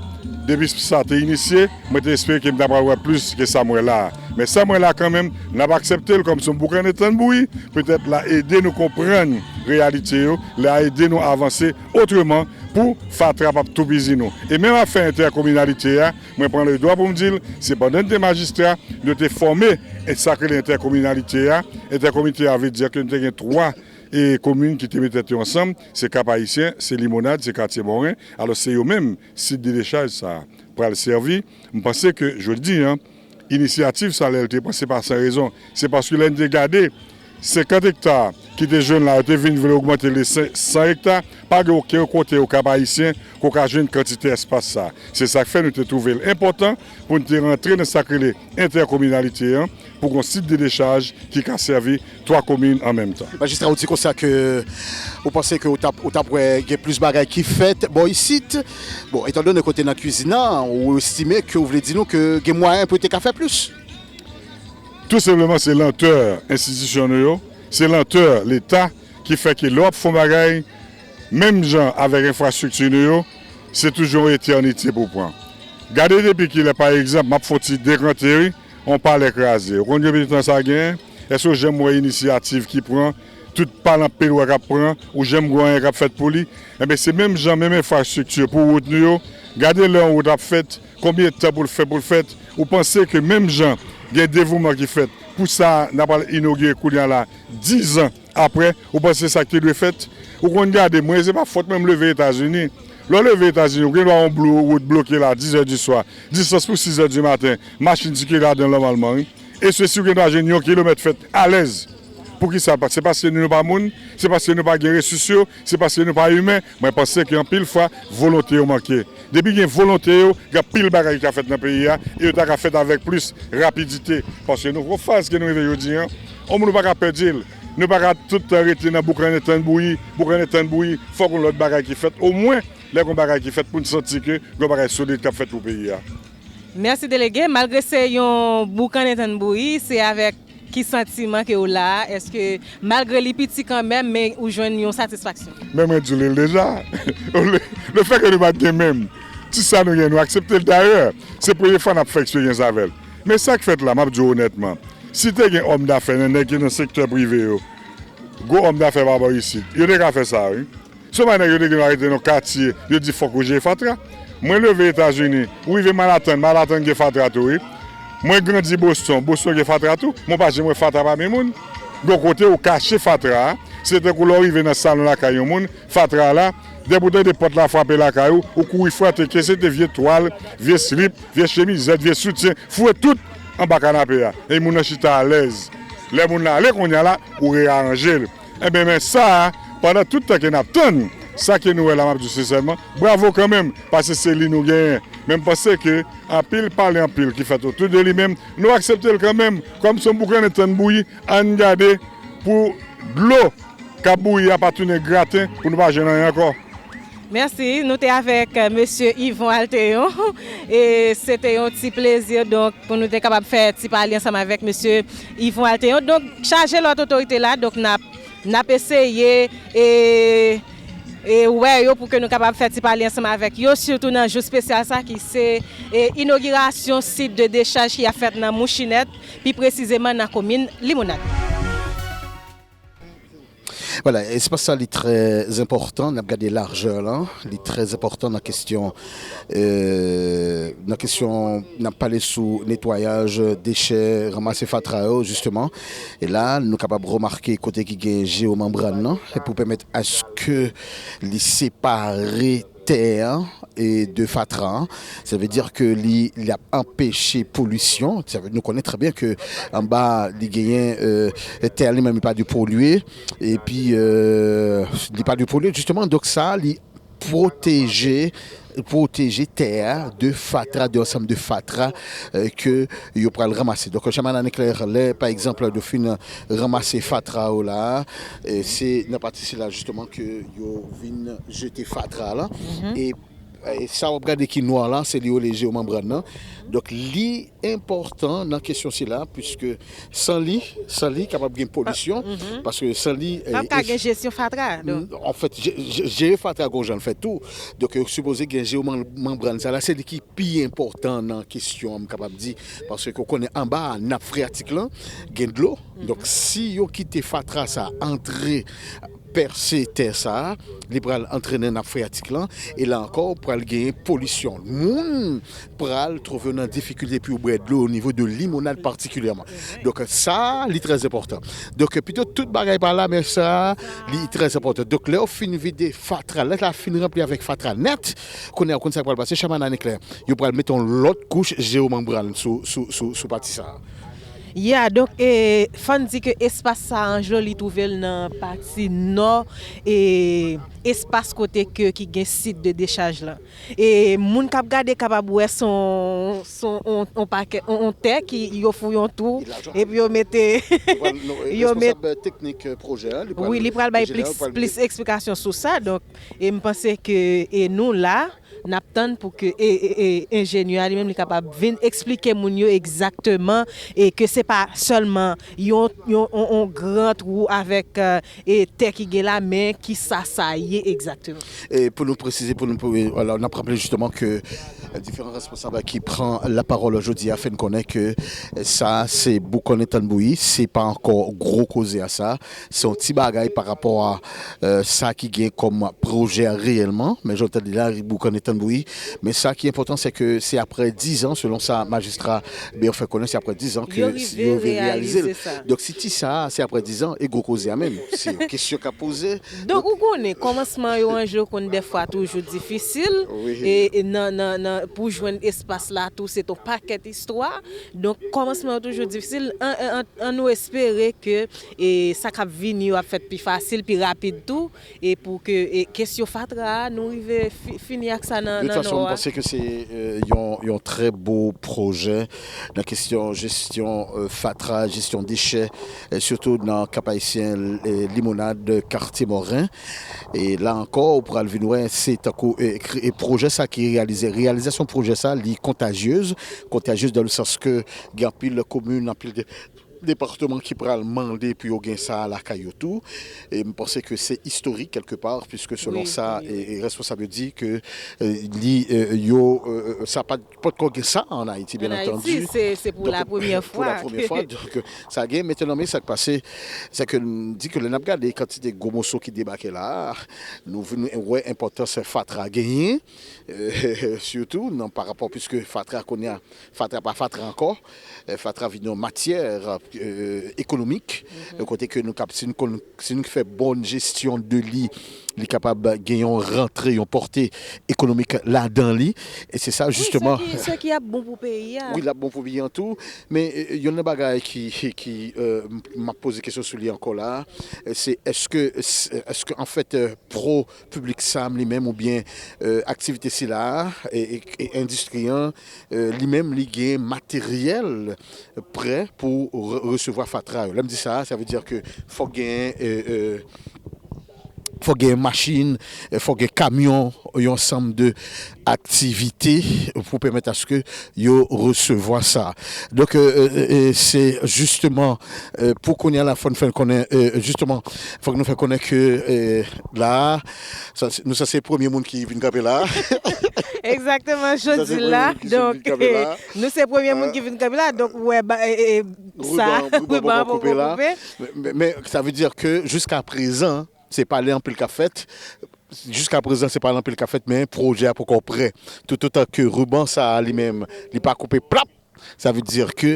depi sa te inisye, mwen te espere ke m ta pral wè plis ke sa m wè la a. Men sa m wè la kanmenm, n ap aksepte l kòm se yon Boukannen Tann Bouyi, petèt l a ede nou konprann reyalite yo, l a ede nou avanse otreman pou fatra p ap toupizi nou. E menm afè entèkominalite a, mwen pran ledwa pou m di l, se pandan n te majistra, nou te fòme sa k rele entèkominalite a. Entèkominalite a vle di ke nou te gen twa e komin ki te met tèt yo ansanm, se Kap Ayisyen, se Limonad, se Katye Moren. Alò, se yo menm, sit de dechaj sa a pral sèvi. M panse ke jodi a, inisyativ sa, lè l te pran, se pa san rezon. Se paske lè n te gade, senkant ekta ki te jwenn la, yo te vin vle ogmante l de sen-, san ekta, pa gen okenn kote yo Kap Ayisyen ke w ka jwenn kantite espas sa. Se sa k fè nou te twouve l enpòtan pou n te rantre nan sa k rele entèkominalite an, pou gon sit de dechaj ki ka sèvi twa komin an menm tan. Majistra, ou di konsa ke ou panse ke ou t ap, ou t ap wè gen plis bagay ki fèt bò isit. Bon, etandone ke w te nan kwizin nan, ou estime ke w vle di nou ke gen mwayen pou yo te ka fè plis? Tou senpleman, se lantè enstitisyon nou yo, se lantè Leta ki fè ke lè w ap fè yon bagay, menm jan avèk enfrastrikti nou yo, se toujou yon etènite pou pran. Gade depi kilè, pa egzanp, m ap fè yon ti dekante, wi, yon palè kraze. Ou konn konbyen tan sa genyen? Èske w janm wè inisyativ ki pran tout pale anpil wè k ap pran, ou janm gen anyen k ap fèt pou li. Enben, se menm jan, menm enfrastrikti pou wout nou yo. Gade lè yon wout ap fèt, konbyen tan pou l fè pou l fèt. Ou panse ke menm jan gen devouman ki fèt pou sa n ap al inogire kounye a la, diz an apre, ou panse sa ki dwe fèt? Ou konn gade, mwen, se pa fòt mwen m leve Etazini. Lè w leve Etazini, ou gen dwa yon blo-, wout bloke la, diz è di swa, distans pou sis è di maten, machin sikile ladan l nòmalman, wi. E sesi, ou gen dwa jwenn yon kilomèt fèt alèz. Poukisa? Se paske nou pa moun, se paske nou pa gen resous yo, se paske nou pa imen. Mwen panse ke anpil fwa, volonte yo manke. Depi gen volonte yo, gen anpil bagay ki ka fèt nan peyi a, e yo ta ka fèt avèk plis rapidite. Paske nou, yon faz ke nou rive jodi a, yon moun ou pa ka pèdi l. Nou pa ka tout tan rete nan boukannen tann bouyi, boukannen tann bouyi, fòk yon lòt bagay ki fèt. Omwen, lè gen yon bagay ki fèt, pou n santi ke gen yon bagay solid k ap fèt pou peyi a. Mèsi, delege. Malgre se yon boukannen tann bouyi, se avèk ki santiman ke w la a? Èske, malgre li piti kanmenm, men ou jwenn yon satisfaksyon? Men mwen di w li l deja. Le, lefètke nou pa t gen menm, ti sa nou gen, nou aksepte l. Dayè, se premye fwa n ap fè eksperyans avè l. Men sa k fèt la, m ap di w onètman, si te gen òm dafè nan nèg ki nan sektè prive yo, gwo òm dafè pa bò isit, yo te ka fè sa, wi. Se yon bagay nèg yo te gen dwa rete nan katye, yo di fòk ou jere fatra. Mwen leve Etazini, ou rive Manhattan, Manhattan gen fatra tou, wi. Mwen grandi Boston, Boston gen fatra tou, men w pa janm wè fatra pami moun. Gon kote ou kache fatra a, se tankou lè w rive nan salon lakay yon moun, fatra a la, depi w tande pòt la frape lakay ou, ou kouri fwate ke se te vye twal, vye slip, vye chemizèt, vye soutyen, foure tout anba kanape a. E moun nan chita alèz. Lè moun nan ale kounye a la, ou reyaranje l. Enben, men sa a, pandan tout tan ke n ap tann, sa ke nou wè la, m ap di w sensèman, bravo kanmenm, paske se li nou genyen. Men m panse ke anpil pale anpil ki fèt otou de li menm, nou aksepte l kanmenm, kòm se yon boukannen tann bouyi, ann gade pou dlo k ap bouyi a pa tounen graten, pou nou pa jwenn anyen ankò. Mèsi. Nou te avèk, euh, mesye Yvon Altéon. E se te yon ti plezi, donk, pou nou te kapab fè ti pale ansanm avèk mesye Yvon Altéon. Donk, chaje lòt otorite la, donk, n ap, n ap eseye e, e wè yo pou ke nou kapab fè ti pale ansanm avèk yo, sitou nan jou espesyal sa ki se, e, inogirasyon sit de dechaj ki ap fèt nan Mouchinèt, pi presizeman nan komin Limonad. Vwala, espas sa li trè enpòtan, n ap gade lajè lan, li trè enpòtan nan kesyon, euh, nan kesyon, n ap pale sou netwayaj dechè, ranmase fatra yo, jisteman. E la, nou kapab remake kote ki gen jeyomanbràn nan, e pou pèmèt aske li separe tè a e de fatra an. Sa vle di ke li, li ap anpeche polisyon. Sa vle, nou konnen trè byen ke anba li genyen, euh, tè a li menm li pa dwe polye. Epi, euh, li pa dwe polye, jisteman. Donk sa, li pwoteje, pwoteje tè a de fatra, de ansanm de fatra, euh, ke yo pral ranmase. Donk, Chamana Leclerc, lè, pa egzanp, yo fin ranmase fatra yo la, e se nan pati sila, jisteman, ke yo vin jete fatra la. E, e sa w ap gade ki nwa la, se li yo rele jeyomanbràn nan. Donk, li enpòtan nan kesyon sila, piske san li, san li, kapab gen polisyon, paske san li, p ap ka gen jesyon fatra, donk. Anfèt, je-, je-, jere fatra gon jan l fèt tou. Donk, yo sipoze gen jeyomanbràn sa la, se li ki pi enpòtan nan kesyon an, m kapab di, paske w konnen anba nap freyatik lan, gen dlo. Donk, si yo kite fatra sa antre, pèse tè sa, li pral antre nan nap freyatik lan, e la ankò, pral genyen polisyon. Moun pral twouve yo nan difikilte pou yo bwè dlo o nivo de Limonad patikilyèman. Donk, sa, li trè enpòtan. Donk, pito tout bagay pa la, men sa, li trè enpòtan. Donk, lè yo fin vide fatra, lè la fin ranpli avèk fatra nèt, kounye a, ou konn sa k pral pase, Chamana Leclerc. Yo pral mete yon lòt kouch jeyomanbràn sou, sou, sou, sou pati sa a. Ya, donk, e, fò n di ke espas sa a, Anjlo, li twouve l nan pati nò, e, espas kote ke, ki gen sit de dechaj lan. E moun k ap gade kapab wè se yon, se yon, yon pakèt, yon, yon tè ki yo fouye yon twou, epi yo mete, yo met, wi, li pral bay plis, plis eksplikasyon sou sa. Donk, e m panse ke, e nou la, n ap tann pou ke, e, e, e, enjenyè a li menm li kapab vin eksplike moun yo egzakteman, e ke se pa sèlman yon, yon, yon, yon gran twou avèk, e, e tè ki gen la, men kisa sa ye egzakteman. E pou nou presize, pou nou, pou, e, alò, n ap raple jisteman ke Diferan responsab ki pran lapawòl jodi a fè n konnen ke sa se boukannen tann bouyi, se pa ankò gwo koze a sa, se yon ti bagay pa rapò a euh, sa ki gen kòm pwojè reyèlman, men jan w tande la, boukannen tann bouyi, men sa ki enpòtan se ke se aprè dizan, selon sa majistra Béon fè konnen, se aprè dizan ke yo rive reyalize l. Donk si ti sa, se aprè dizan, e gwo koze a menm, se yon kesyon k ap poze. Donk ou konnen, kòmansman yo an je konn dèfwa toujou difisil, e, e nan, nan, nan, pou jwenn espas la tou, se t on pakèt istwa. Donk kòmansman yo toujou difisil. An, an, an nou espere ke e, sa k ap vini yo ap fèt pi fasil, pi rapid tou, e pou ke e, kesyon fatra a, nou rive fi, fini ak sa nan, nan Nò a. De tout fason, m panse ke se euh, yon, yon trè bo pwojè nan kesyon jesyon euh, fatra, jesyon dechè, euh, sitou nan Kap Ayisyen, euh, Limonad, Katye Mòren. E la ankò, ou pral vin wè, se tankou e, e pwojè sa ki reyalize, reyalizasyon pwojè sa, li kontajyez, kontajyez dans le sens ke gen anpil komin, anpil de, depatman ki pral mande pou yo gen sa lakay yo tou. E m panse ke se istorik kèlke pa, puiske selon sa e, e responsab yo di ke e, li e, yo e, e, sa pa potko gen sa an Ayiti, byen antandi. An Ayiti, se, se pou la premyè fwa. Pou la premyè fwa, donk sa gen. Mentnan, men sa k pase, se ke n di ke lè n ap gade kantite gwo moso ki debake la a, nou vin wè enpòtans fatra genyen, e, sitou nan pa rapò, puiske fatra kounye a, fatra pa fatra ankò, e, fatra vin yon matyè e, ekonomik, e, kote ke nou kap, si nou konn, si nou fè bòn jesyon de li, li kapab gen yon rantre, yon pòte ekonomik ladan li. E se sa, jisteman. Wi, sa ki, sa ki ap bon pou peyi a. Wi, l ap bon pou peyi an tou. Men e, e, youn nan bagay ki, ki, ki e, m, m ap poze kesyon sou li ankò la, e, se èske, èske anfèt e, pwo piblik sa li menm oubyen e, aktivite sila a, e, e, e endistri an, e, li menm li gen materyèl prè pou re, resevwa fatra yo. Lè m di sa, sa vle di ke fòk gen e, e, fòk gen machin, e, fòk gen kamyon, yon ansanm de aktivite pou pèmèt aske yo resevwa sa. Donk e, e, e, se jisteman e, pou kounye a la, fò n fè konnen e, jisteman, fòk nou fè konnen ke e, la, sa, nou sa se premye moun ki vin kanpe la. Egzakteman, jodi la. Donk nou se premye moun ki vin kanpe la. Donk ou wè ba, e, e, sa, riban an poko koupe. Men, men, men sa vle di ke jiska prezan, se pa lè anpil k ap fèt. Jiska prezan, se pa l anpil k ap fèt, men pwojè a poko prè. Toutotan ke riban sa a li menm, li pa koupe plap, sa vle di ke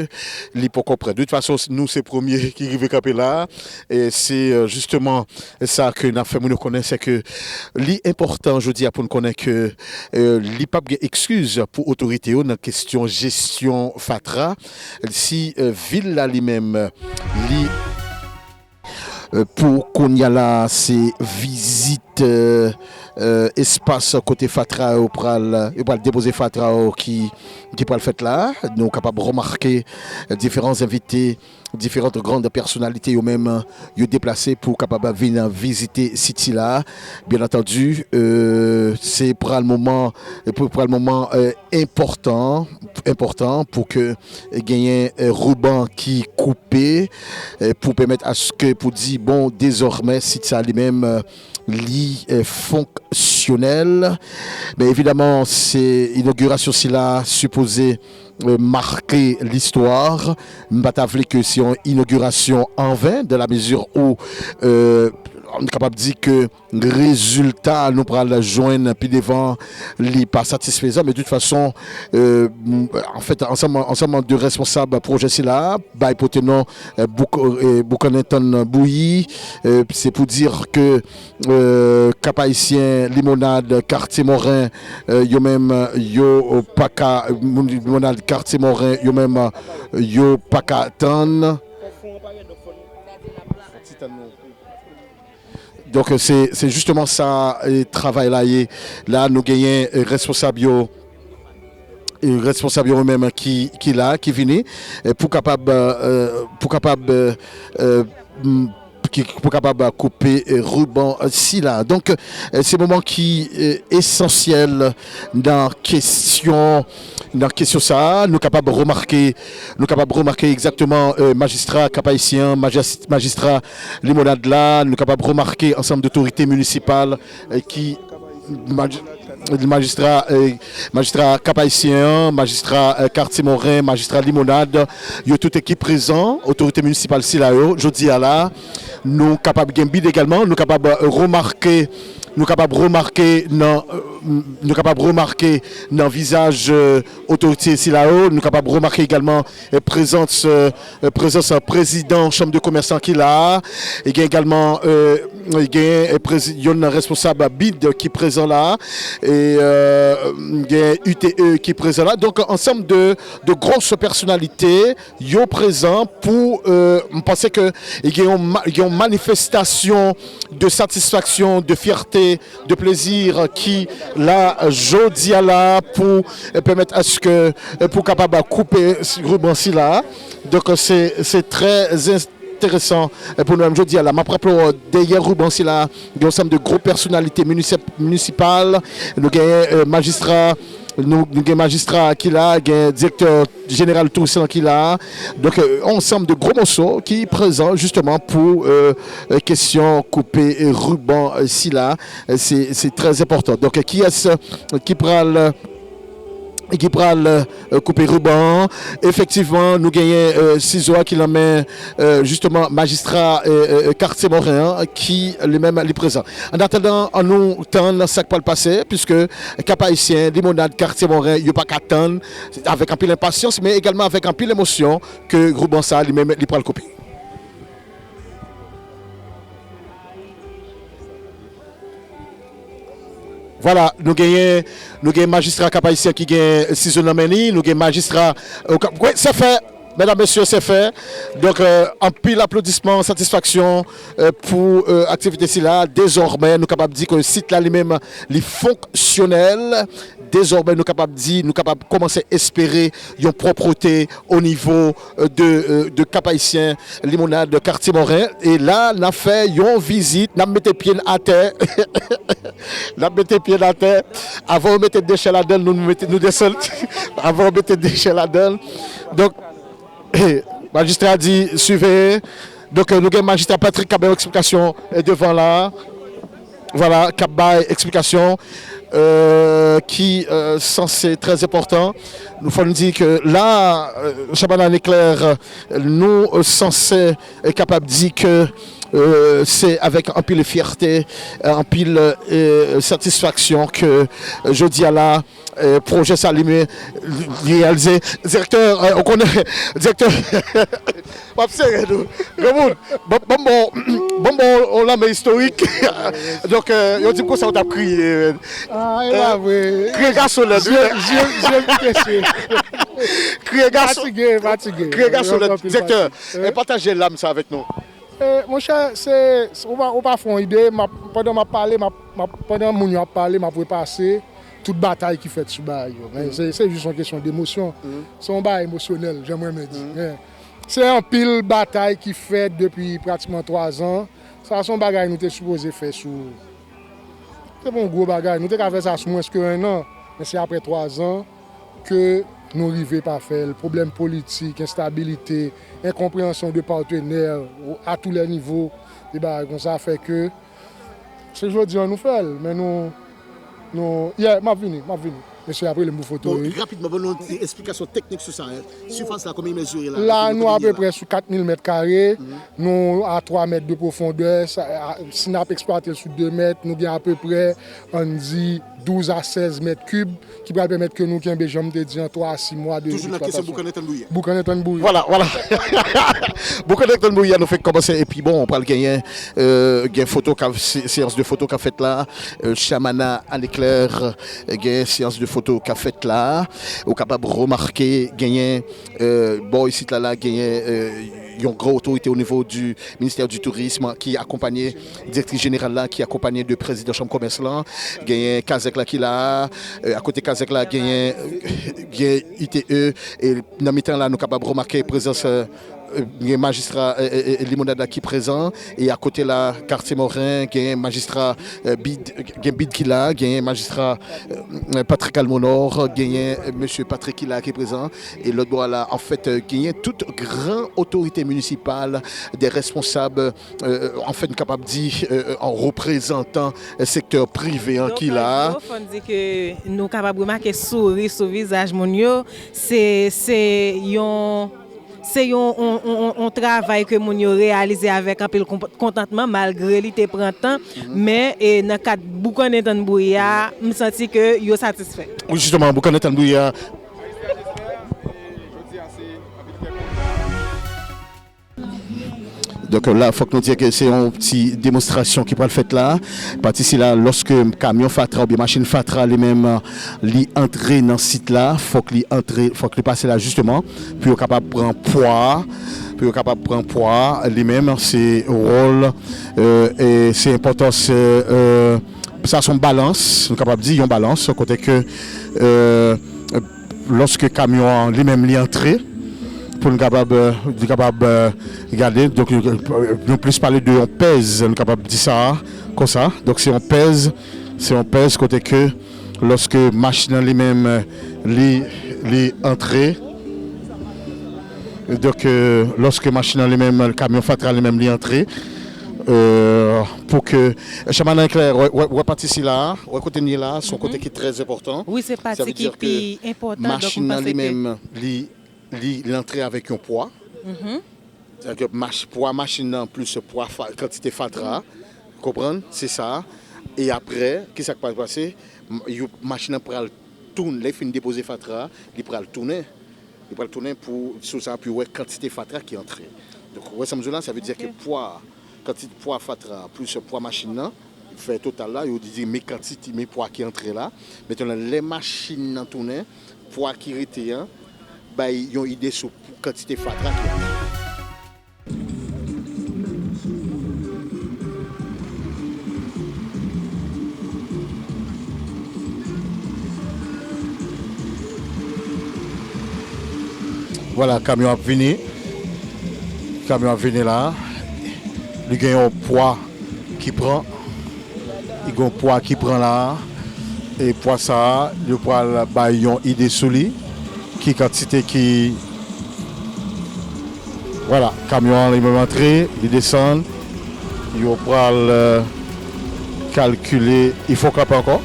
li poko prè. De tout fason, nou se premye ki rive kanpe la. E se e, jisteman sa ke n ap fè moun yo konnen, se ke li enpòtan jodi a pou n konnen ke e, li p ap gen ekskiz pou otorite yo nan kesyon jesyon fatra. Si e, vil la li menm, li E, pou kounye a la, se vizit e, e, espas kote fatra yo pral, yo pral depoze fatra yo ki, ki pral fèt la. Nou kapab remake diferan envite, diferan gran pèsonalite yo menm, yo deplase pou kapab vin vizite sit sila. Byen antandi, e, se pral moman, e, pou pral moman e, enpòtan, enpòtan pou ke genyen e, riban ki koupe e, pou pèmèt aske pou di, bon, dezòmè sit sa li menm e, li e, fonksyonèl. Men evidaman, se inogirasyon sila sipoze e, make listwa. M pa ta vle ke se yon inogirasyon anven, dans la mesure où e, nou kapab di ke rezilta nou pral jwenn pi devan, li pa satisfezan, men de tout fason, e, anfèt, ansanm, ansanm de responsab pwojè sila bay pote non e, bouk, e, boukannen tann bouyi, e, se pou di ke e, Kap Ayisyen, Limonad, Katye Mòren, e, yo menm, yo pa ka, moun Limonad, Katye Mòren, yo menm, yo pa ka tann. Donk, se, se jisteman sa e, travay la ye. La, nou genyen e, responsab yo, e, responsab yo menm ki, ki la, ki vini, e, pou kapab, e, pou kapab, e, e, m, ki, pou kapab koupe e, riban e, sila. Donk, e, se moman ki e, esansyèl nan kesyon, nan kesyon sa a. Nou kapab remake, nou kapab remake egzakteman e, majistra Kap Ayisyen an, majis, majistra Limonad la, nou kapab remake ansanm de otorite minisipal e, ki maj-, majistra, eh, majistra Kap Ayisyen an, majistra, eh, Katye Moren, majistra Limonad, yo tout ki prezan, otorite minisipal sila yo, jodi a la, nou kapab gen bid egalman, nou kapab, eh, remake, nou kapab remake nan, eh, nou kapab remake nan vizaj, eh, otorite sila yo, nou kapab remake egalman, eh, prezans, eh, eh, prezans, eh, prezidan chanm de komès lan ki la a, e gen egalman, eh, gen, eh, prezi-, youn nan responsab bid ki prezan la a, e, eh, gen U T E ki prezan la. Donk, ansanm de, de gwo pèsonalite, yo prezan pou, eh, m panse ke gen yon ma-, gen yon manifestasyon de satisfaksyon, de fyète, de plezi ki la jodi a la pou, eh, pèmèt aske, eh, pou kapab koupe riban sila. Donk, se, se trè enteresan, eh, pou nou menm jodi a la. M ap raple w, dèyè riban sila, gen yon ansanm de gwo pèsonalite minisip-, minisipal. Nou genyen, eh, majistra, nou, nou gen majistra ki la, gen direktè jeneral touris lan ki la. Donk, eh, yon ansanm de gwo moso ki prezan jisteman pou, eh, eh, kesyon koupe, eh, riban, eh, sila. Eh, se, se trè enpòtan. Donk, eh, kiyès, eh, ki pral, eh, ki pral, eh, koupe riban an? Efektivman, nou genyen, eh, sizo a ki nan men, eh, jisteman, majistra, eh, eh, eh, Katye Moren an, ki li menm li prezan. An atandan, an nou tann sa k pral pase, piske Kap Ayisyen, Limonad, Katye Moren, yo pa ka tann, avèk anpil enpasyans, men egalman avèk anpil emosyon, ke riban sa li menm li pral koupe. Vwala, nou genyen, nou gen majistra Kap Ayisyen ki gen sizo nan men li, nou gen majistra, eh, Kap-, wi, se fè, medam, mesye, se fè. Donk, eh, anpil aplodisman, satisfaksyon, eh, pou, eh, aktivite sila. Dezòmè, nou kapab di ke sit la li menm, li fonksyonèl. Dezòmè, nou kapab di, nou kapab kòmanse espere yon pwòpte o nivo, eh, de, eh, de Kap Ayisyen, Limonad, Katye Moren. E la, n ap fè yon vizit, n ap mete pye n atè. N ap mete pye n atè. Avan yo mete dechè ladan l, nou, nou mete, nou desann. Avan yo mete dechè ladan l. Donk, majistra di, siveye. Donk, eh, nou gen majistra Patrick k ap bay yon eksplikasyon, eh, devan la. Vwala, k ap bay eksplikasyon, eh, ki, eh, sanse trè enpòtan. Nou fò n di ke la, eh, Chamana Leclerc, eh, nou, eh, sanse, eh, kapab di ke, eh, se avèk anpil fyète, eh, anpil, eh, satisfaksyon ke, eh, jodi a la, eh, pwojè sa li men, li reyalize. Direktè, eh, ou konnen, direktè, m ap sere nou. Granmoun, ban, ban m ba w, ban m ba w yon lanmen istorik. Donk, eh, yo di m konsa w t ap kriye. Ah, e pa vre. Kriye gason lèd, wi. Je, je, je, je, Kriye gason. Fatige, fatige. Kriye gason lèd. Direktè, eh, pataje lam sa avèk nou. Eh, monchè, se, se, ou pa, ou pa fè yon ide, m ap, pandan m ap pale, m ap, m ap, pandan moun yo ap pale, m ap repase tout batay ki fèt sou bagay yo. Men se, se jis yon kesyon demosyon. Se yon bagay emosyonèl, jan mwen renmen di. Men se anpil batay ki fèt depi pratikman twa zan. Sa se yon bagay nou te sipoze fè sou, se pa yon gwo bagay. Nou te ka fè sa sou mwens ke en an. Men se apre twa zan ke nou rive pa fè l. Pwoblèm politik, enstabilite, enkonpreyansyon de patenè a tou lè nivo, de bagay konsa fè ke se jodi a nou fè l, men nou, nou, yeah, m ap vini, m ap vini. Mesye ap rele m pou foto, wi. Bon, rapidman, ban nou yon ti esplikasyon teknik sou sa, hein. Sifas la, kòman li mezire la? La, nou apeprè sou kat mil mèt kare, nou a twa mèt de pwofondè, sa, a, si n ap eksplwate l sou de mèt, nou gen apeprè, ann di, douz a sèz mèt kib, ki pral pèmèt ke nou kenbe, jan m te di an, twa a sis mwa de. Toujou nan kesyon boukannen tann bouyi a. Boukannen tann bouyi. Vwala, vwala. Boukannen tann bouyi a, nou fenk kòmanse, epi bon, pral genyen, euh, gen foto k ap, se-, seyans de foto k ap fèt la, euh, Chamana Aleclerc, euh, gen seyans de foto k ap fèt la, ou kapab remake, genyen, euh, bò isit la, la, genyen, euh, yon gran otorite o nivo di Ministè di Tourism ki akonpanye, direktris jeneral la ki akonpanye de prezidan chanm komès lan, genyen kazèk la ki la, euh, akote kazèk la genyen, euh, gen I T E, e nan mitan la nou kapab remake prezans, euh, Gen majistra, e, e, e, Limonad la ki prezan, e akote la, Katye Moren, gen majistra, e, Bid, gen Bid ki la, gen majistra, e, Patrick Almonor, genyen, e, mesye Patrick ki la ki prezan, e lòt bò a la, anfèt, e, genyen tout gran otorite minisipal, de responsab, e, anfèt, nou kapab di, e, an reprezantan, e, sektè prive an ki la. Donk, fò n di ke nou kapab remake souri sou vizaj moun yo, se, se yon Se yon, on, on, on, on travay ke moun yo reyalize avèk anpil konp-, kontantman, malgre li te pran tan, men, e, nan kad Boukannen Tann Bri a, m santi ke yo satisfè. Wi, jisteman, Boukannen Tann Bri a. Donk, la, fòk nou di ke se yon ti demonstrasyon ki pral fèt la. Pati sila, lòske kamyon fatra oubyen machin fatra li menm, li antre nan sit la, fòk li antre, fòk li pase la jisteman, pou yo kapab pran pwa a, pou yo kapab pran pwa a, li menm, se wòl, e, e se enpòtans, e, e, sa se yon balans, nou kapab di yon balans, kote ke, e, lòske kamyon an li menm li antre, pou nou kapab, e, nou kapab, e, gade, donk, nou, nou plis pale de yon pèz, nou kapab di sa konsa. Donk, se yon pèz, se yon pèz kote ke lòske machin nan li menm, li, li antre, donk, e, lòske machin nan li menm, kamyon fatra li menm li antre, e, pou ke, Chama nan eklè, wè, wè, wè pati sila, wè kote n ye la, se yon kote ki trè enpòtan. Wi, se pati ki pi enpòtan, donk m panse ke machin nan li menm, li, li, li antre avèk yon pwa. Sètadi ke mach-, pwa machin nan plis pwa fa-, kantite fatra, konprann, se sa. E apre, kisa k pral pase? M-, yo, machin nan pral tounen, lè l fin depoze fatra, li pral tounen. Li pral tounen pou, sou sa, pou wè kantite fatra ki antre. Donk, ou wè sa m di w la, sa vle di ke pwa, kantite pwa fatra plis pwa machin nan, fè total la, yo di, di, men kantite, men pwa ki antre la. Mentnan, lè machin nan tounen, pwa ki rete an, bay yon ide sou kantite fatra ki antre. Vwala, kamyon ap vini. Kamyon ap vini la. Li gen yon pwa ki pran. Li gen yon pwa ki pran la. E pwa sa a, yo pral bay yon ide sou li. Ki kantite ki Vwala, kamyon an li menm antre, li desann. Yo pral, e, kalkile, il faut kanpe ankò.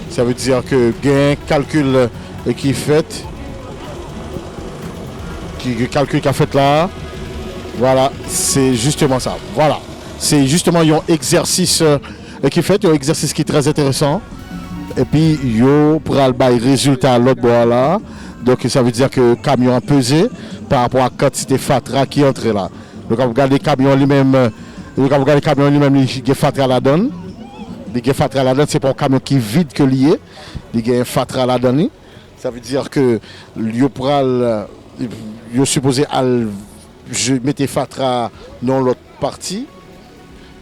Sa vle di ke gen kalkil, e, ki fèt, ki, ki kalkil k ap fèt la. Vwala, se jisteman sa. Vwala, se jisteman yon egzèsis, e, e ki fèt, yon egzèsis ki trè enteresan. Epi yo pral bay rezilta lòt bò a la. Donk, sa vle di ke kamyon an peze pa rapò a kantite fatra ki antre la. Nou kapab gade kamyon li menm, nou kapab gade kamyon li menm, li gen fatra ladan l. Li gen fatra ladan l, se pa yon kamyon ki vid ke li ye. Li gen fatra ladan li. Sa vle di ke yo pral, yo sipoze al je-, mete fatra nan yon lòt pati.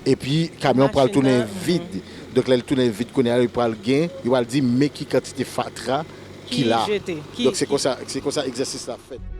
Epi kamyon pral tounen vid. Donk, lè l tounen vid, kounye a, yo pral gen, yo pral di, men ki kantite fatra ki la. Donk, se konsa, se konsa egzèsis la fèt.